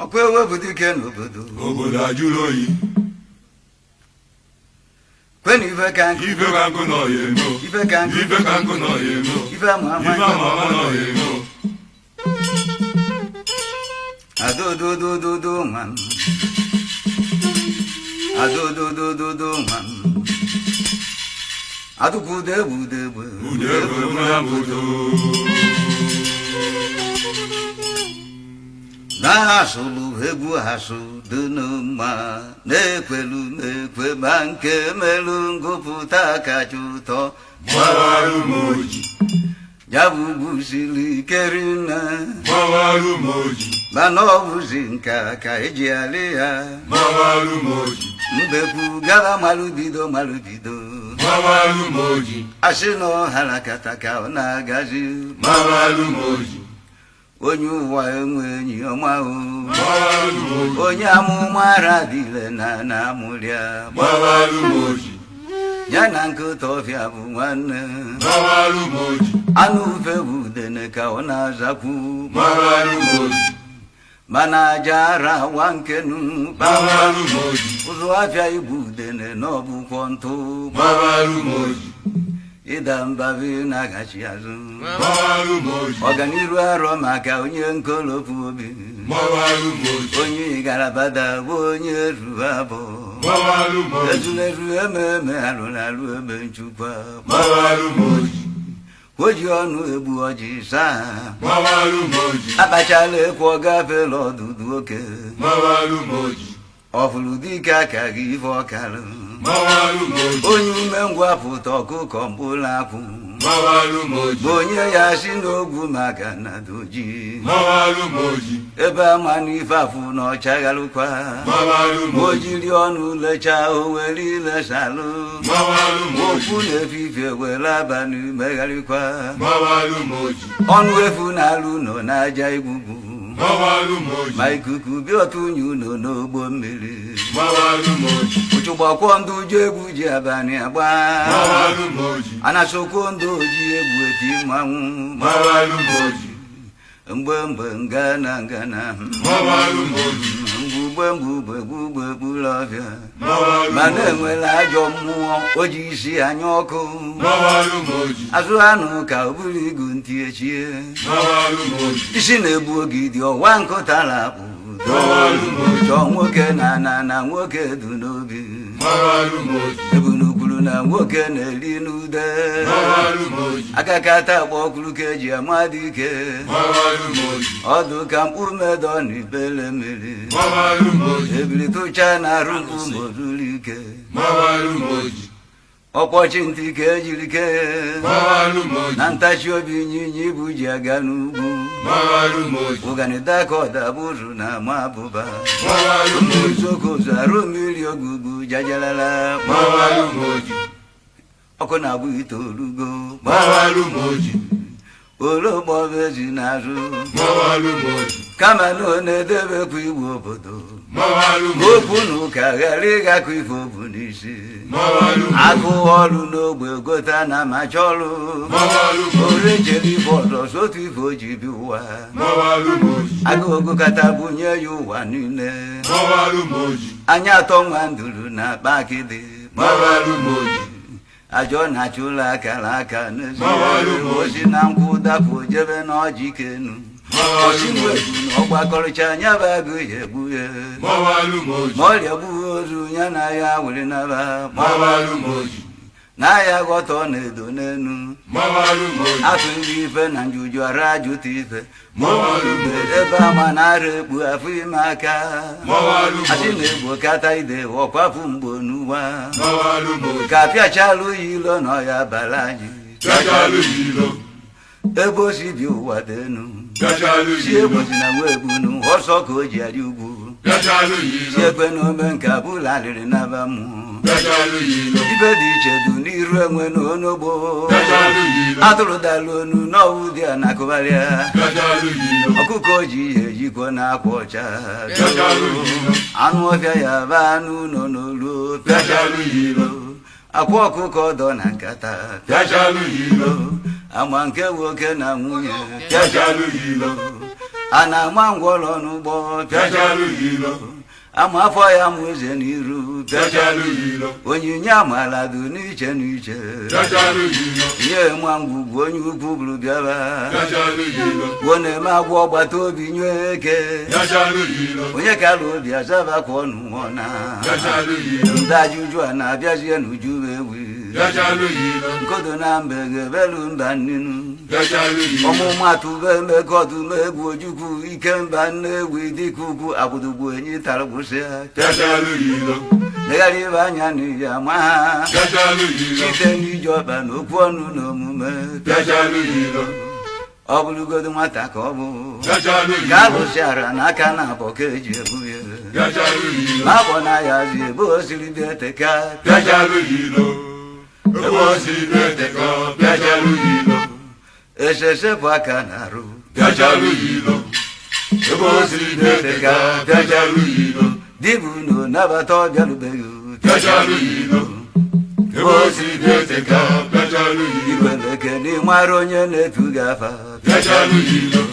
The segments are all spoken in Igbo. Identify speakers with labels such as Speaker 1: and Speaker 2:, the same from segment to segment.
Speaker 1: Ọkwa ewepụta ike n'obodo.
Speaker 2: Obodo ajụrụ oyi.
Speaker 1: Kwenu ife ka nkụ.
Speaker 2: Ife ka nkụ nọ ya eme o.
Speaker 1: Ife ka nkụ.
Speaker 2: Ife ka nkụ nọ ya eme o.
Speaker 1: Ife ama ama.
Speaker 2: Ife ama ama nọ ya eme o.
Speaker 1: Adododododo nwa m. Adododododo nwa m. Adụkwude egwu udegbe.
Speaker 2: Ude egbe mụ ya bụ udo.
Speaker 1: Na-asụlụ egwu asụ dị mma na-ekwelu m ekwe ma nke melụ ngụpụta kacha ụtọ.
Speaker 2: Gbawarụ m oji.
Speaker 1: Ya bụ ugwu siri ike rinne.
Speaker 2: Gbawarụ m oji.
Speaker 1: Mana ọ bụzi nka ka eji alị ya.
Speaker 2: Gbawarụ m oji.
Speaker 1: Mbekwu gara malụbido malụbido.
Speaker 2: Gbawarụ m oji.
Speaker 1: Asị na ọhara kata ka ọ na-agazi.
Speaker 2: Gbawarụ m oji.
Speaker 1: Onye ụwa enwe enyi ọma o.
Speaker 2: Gbawarụ m oji.
Speaker 1: Onye amụma ara dịle na na-amụrịa.
Speaker 2: Gbawarụ m oji.
Speaker 1: Ya na nkịta ọfịa bụ nwanne.
Speaker 2: Gbawarụ m oji.
Speaker 1: Anụ ufe bụ udene ka ọ na-azakwu.
Speaker 2: Gbawarụ m oji.
Speaker 1: Mana aja ara wa nkenu.
Speaker 2: Gbawarụ m oji.
Speaker 1: Ụzụ afịa igbu udene na ọbụkwọ ntụ.
Speaker 2: Gbawarụ m oji.
Speaker 1: Ịda mbabi na-agachi azụ.
Speaker 2: Gbawarụ m oji.
Speaker 1: Ọganiru arọ maka onye nkolopu obi.
Speaker 2: Gbawarụ m oji.
Speaker 1: Onye garabada bụ onye ruru abụọ.
Speaker 2: Gbawarụ m oji.
Speaker 1: Ezulezu ememe alụrụ alụ ebe nchukwa.
Speaker 2: Gbawarụ m oji.
Speaker 1: O ji ọnụ egbu ọjị saa.
Speaker 2: Gbawarụ m oji.
Speaker 1: Akpachala ekwu ọ gafela ọdụdụ oke.
Speaker 2: Gbawarụ m oji.
Speaker 1: Ọfụrụ dike aka gị ife ọkalụ.
Speaker 2: Gbawarụ m oji.
Speaker 1: Onye umengwụ apụta ọkụkọ mkpụrụ akwụ.
Speaker 2: Gbawarụ m oji.
Speaker 1: Bụ onye ya si n'ogwu maka na doji.
Speaker 2: Gbawarụ m oji.
Speaker 1: Ebe ama n'ife afụ na ọchagharụkwa.
Speaker 2: Gbawarụ m
Speaker 1: O
Speaker 2: oji.
Speaker 1: jiri ọnụ lechaa o were ilesalụ.
Speaker 2: Gbawarụ m oji.
Speaker 1: Okwu na-efifie were abalị megharịkwa.
Speaker 2: Gbawarụ m oji.
Speaker 1: Ọnụ efu na-alụ nọ n'aja igbugbu.
Speaker 2: Gbawarụ m oji.
Speaker 1: Ma ikuku bịa ọtụnye ụlọ n'ogbo mmiri.
Speaker 2: Gbawarụ m oji.
Speaker 1: Ụchụgbakwọ ndụ ji egwu ji abalị agba.
Speaker 2: Gbawarụ m oji.
Speaker 1: Anasokwo ndụ oji egwu eti mmanwụ.
Speaker 2: Gbawarụ m oji.
Speaker 1: Mgbe mgbe ngana ngana.
Speaker 2: Gbawarụ m oji.
Speaker 1: Mgbugbe mgbugbe gbugbe gburu ọbịa.
Speaker 2: Gbawarụ m
Speaker 1: Mana
Speaker 2: oji.
Speaker 1: enwere ajọ mmụọ o ji isi anya ọkụ.
Speaker 2: Gbawarụ m oji.
Speaker 1: Azụ anụ ka o buru igu ntị echie.
Speaker 2: Gbawarụ m oji.
Speaker 1: Isi na-egbu ogidi ọwa nkụtara akpụ.
Speaker 2: Gbawarụ m oji.
Speaker 1: Chọọ nwoke na na na nwoke du n'obi.
Speaker 2: Gbawarụ m oji.
Speaker 1: Ebunukwuru na nwoke na-eri n'ude.
Speaker 2: Gbawarụ m oji.
Speaker 1: Akakata akpọ ọkwụrụ ka eji ama dike.
Speaker 2: Gbawarụ m oji.
Speaker 1: Ọdụ ka mkpu medọ na ibele mmiri.
Speaker 2: Gbawarụ m oji.
Speaker 1: Ebili tụcha na arụ mkpu ma ozuru ike.
Speaker 2: Gbawarụ m oji.
Speaker 1: Ọkpọchi ntị ka ejiri kee.
Speaker 2: Gbawarụ m oji.
Speaker 1: Na ntachi obi ịnyịnya ibu ji aga n'ugwu.
Speaker 2: Gbawarụ m oji.
Speaker 1: Ụganida ka ọdabụzụ na ama abụba.
Speaker 2: Gbawarụ m oji.
Speaker 1: Sokozu arụ mmiri ogugu jajalala.
Speaker 2: Gbawarụ m oji.
Speaker 1: Ọkụ na-agbụ itoolugo.
Speaker 2: Gbawarụ m oji.
Speaker 1: Olokpọbezi n'azụ.
Speaker 2: Gbawarụ m oji.
Speaker 1: Kama na ọ na-edebekwa iwu obodo.
Speaker 2: Gbawarụ m oji.
Speaker 1: Okwu na ụka ghara ịgakọ ife obu n'isi.
Speaker 2: Gbawarụ m oji.
Speaker 1: Agụ ọrụ n'ogbe gota na macha ọrụ.
Speaker 2: Gbawarụ m oji.
Speaker 1: Ore jere ife ọzọ sotu ife o ji bi ụwa.
Speaker 2: Gbawarụ m oji.
Speaker 1: Agụụ kata bunye ya ụwa niile.
Speaker 2: Gbawarụ m oji.
Speaker 1: Anya atọ nwa nduru na akpa akịdị.
Speaker 2: Gbawarụ m oji.
Speaker 1: Ajọ na-achụ ụlọ akara aka n'ezie.
Speaker 2: Gbawarụ m oji.
Speaker 1: Osi na nkwụ dapụ jebe n'ọjị kenu.
Speaker 2: Gbawarụ
Speaker 1: Osi
Speaker 2: m oji.
Speaker 1: nwebu na ọgbakọrịcha anya bụ agụ ya egbu ya.
Speaker 2: Gbawarụ m oji.
Speaker 1: Ma ọrịa gbuo ozu ya na ya were naba.
Speaker 2: Gbawarụ m oji.
Speaker 1: Na ya ghọta ọ na-edo n'enu.
Speaker 2: Gbawarụ m oji.
Speaker 1: Atụ ndị ife na njuju ara ajụta ife.
Speaker 2: Gbawarụ m oji.
Speaker 1: Ebe ama na-ara ekpu afọ ime aka.
Speaker 2: Gbawarụ m
Speaker 1: Asị
Speaker 2: oji.
Speaker 1: na-egbo kata ide ọkwapụ mgbo n'ụwa.
Speaker 2: Gbawarụ m oji.
Speaker 1: Ka apịachalụ ya ilo na ọya bara anyị.
Speaker 2: Gachalụ ya ilo.
Speaker 1: Ebe o si bi ụwa denu.
Speaker 2: Gachalụ
Speaker 1: Si
Speaker 2: ya ilo.
Speaker 1: egbozi na nwa ebunu ọsọ ka o ji arị ugwu.
Speaker 2: Gachalụ ya
Speaker 1: Si
Speaker 2: ilo.
Speaker 1: ekwe na ome nke abụla alịrị naba mmụọ.
Speaker 2: Gachalụ ya ilo.
Speaker 1: Ife dị iche du n'iru enwe na onogbo.
Speaker 2: Gachalụ ya ilo.
Speaker 1: Atụrụ dalụ onu n'ọwụ dị a na-akụgharịa.
Speaker 2: Gachalụ ya ilo.
Speaker 1: Ọkụkọ ji ihe ejikọ na akwa ọcha.
Speaker 2: Gachalụ ya ilo.
Speaker 1: Anụ ọfịa ya ba anụ ụlọ n'olu.
Speaker 2: Gachalụ ya ilo.
Speaker 1: Akwa ọkụkọ dọ na nkata.
Speaker 2: Gachalụ ya ilo.
Speaker 1: Ama nke nwoke na nwunye.
Speaker 2: Gachalụ ya ilo.
Speaker 1: A na-ama ngwọrọ n'ụgbọ.
Speaker 2: Bịajalụ ilo.
Speaker 1: Ama afọ ya mụ eze n'iru.
Speaker 2: Bịajalụ ilo.
Speaker 1: Onyinye amala dị n'iche n'iche.
Speaker 2: Bịajalụ ilo.
Speaker 1: Nye nwa ngwugwu onye ukwu bụrụ bịaba.
Speaker 2: Bịajalụ ilo.
Speaker 1: Gwuo na-eme agwọ ọgbata obi nye eke.
Speaker 2: Bịajalụ ilo.
Speaker 1: Onye kara obi azaba ka ọ nụọ na.
Speaker 2: Bịajalụ ilo.
Speaker 1: Ndị ajụjụ a na-abịazie n'uju ewi.
Speaker 2: Bịajalụ ilo.
Speaker 1: Nkodo na mbe ga-ebelu mba nnenu.
Speaker 2: Bịajalụ ilo.
Speaker 1: Ọmụmatụ bụ emeka ọdụmegwu ojukwu ike mba nnewi dịka ugwu agbụdogbu enyi tara gwụsịa.
Speaker 2: Bịajalụ ilo.
Speaker 1: Legharị ibe anya n'iyi ama ha.
Speaker 2: Bịajalụ ilo.
Speaker 1: Site n'iji ọkpa na okwu ọnụ na omume.
Speaker 2: Bịajalụ ilo.
Speaker 1: Ọ bụrụgodo nwata ka ọ bụ.
Speaker 2: Bịajalụ
Speaker 1: Ka
Speaker 2: ilo.
Speaker 1: alụsịara n'aka na abọ ka eji ebu ya.
Speaker 2: Bịajalụ ilo.
Speaker 1: Ma akpọ na ya zi ebe o siri bịa teka.
Speaker 2: Bịajalụ ilo. Ebe o siri bịa eteka. Bịajalụ ilo.
Speaker 1: Esese bụ aka na-arụ.
Speaker 2: Bịajalụ ilo. Ebe o siri bịa eteka. Bịajalụ ilo.
Speaker 1: Dibụ na nabata ọbịalụbeghị.
Speaker 2: Bịajalụ ilo. Ebe o siri bịa eteka. Bịajalụ ilo.
Speaker 1: Igwe na-ekene ịmara onye na-etu gị afa.
Speaker 2: Bịajalụ ilo.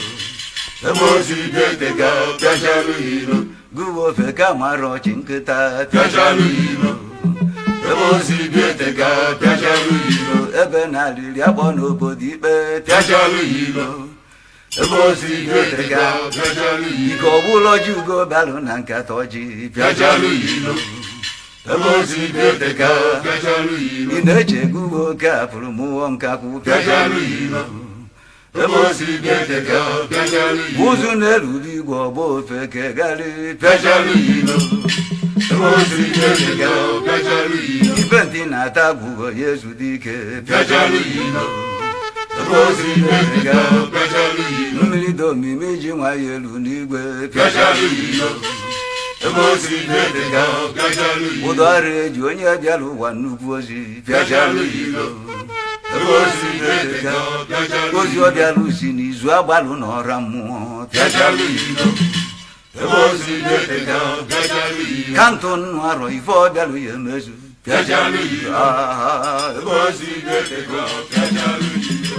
Speaker 2: Ebe o siri bịa eteka. Bịajalụ ilo.
Speaker 1: Gụwa ofe ka mara ọchị nkịta.
Speaker 2: Bịajalụ ilo. Ebe o siri bịa eteka. Bịajalụ ilo.
Speaker 1: Ebe na-alịrị akpọ n'obodo ikpe.
Speaker 2: Bịajalụ ilo. Ebe o siri bịa eteka. Bịajalụ ilo.
Speaker 1: Ike ọbụla ọjị ugo balụ na nkata ọjị.
Speaker 2: Bịajalụ ilo. Ebe o siri bịa eteka. Bịajalụ ilo.
Speaker 1: Ị na-eche gụwa oke apụrụ mụọ nkakwụ.
Speaker 2: Bịajalụ ilo. Ebe o siri bịa eteka. Bịajalụ ilo.
Speaker 1: Ụzụ na-erube igwe ọgba ofe kegarị.
Speaker 2: Bịajalụ ilo. Ebe o siri bịa eteka. Bịajalụ ilo.
Speaker 1: Ife ntị na-ata gwugo ya ezu ike.
Speaker 2: Bịajalụ ilo. Ebe o siri bịa eteka. Bịajalụ ilo.
Speaker 1: Mmiri dị omimi ji nwayọ elu n'igwe.
Speaker 2: Bịajalụ ilo. Ebe o siri bịa eteka. Bịajalụ ilo.
Speaker 1: Ụdọ ọrụ eji onye bịara ụwa nnukwu ozi.
Speaker 2: Bịajalụ ilo. Ebe o siri bịa eteka. Bịajalụ
Speaker 1: Ozi
Speaker 2: ilo.
Speaker 1: ọ bịara usi n'izu agbalụ na ọra mmụọ.
Speaker 2: Bịajalụ ilo. Ebe o siri bịa eteka. Bịajalụ ilo.
Speaker 1: Kantụ nnụ arọ ife ọ bịara ya emezu.
Speaker 2: Bịajalụ ilo.
Speaker 1: Ah,
Speaker 2: Ebe o siri bịa eteka. Bịajalụ ilo.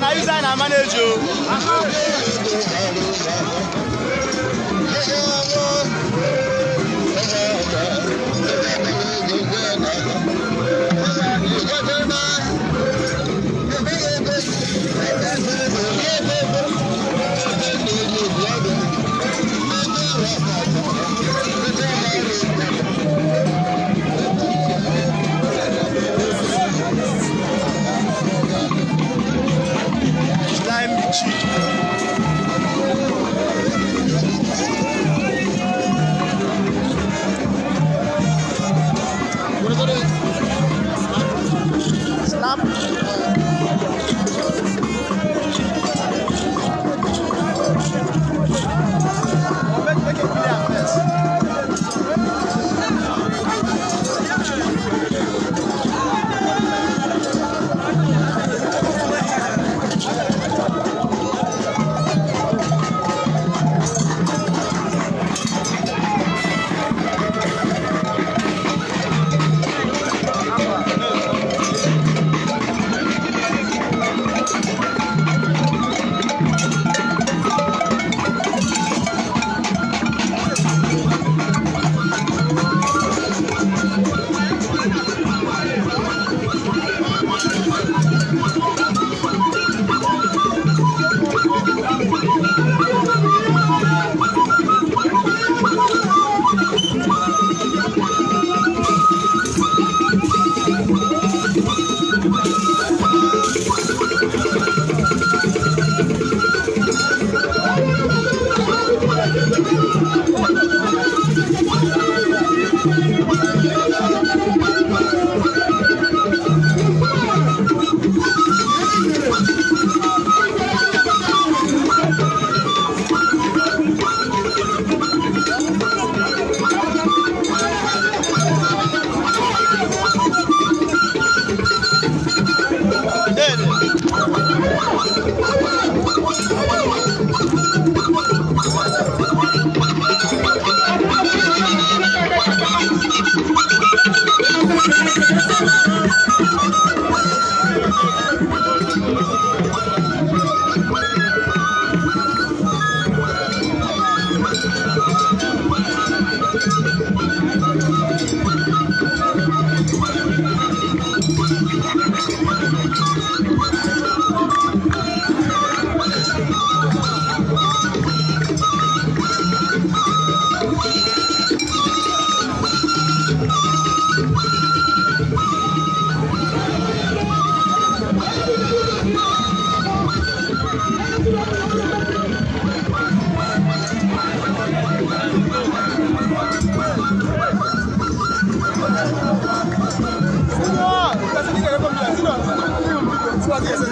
Speaker 3: Na use na manage o. Slime cheek.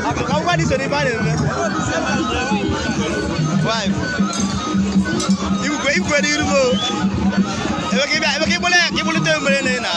Speaker 3: Akwụkwọ dị so n'ife a na-eme. Wife. Igwe igwe n'iru m o. Ebe ka ịbịa, ebe ka ịgbụla ya ka ịgbụlite mmiri na ị na.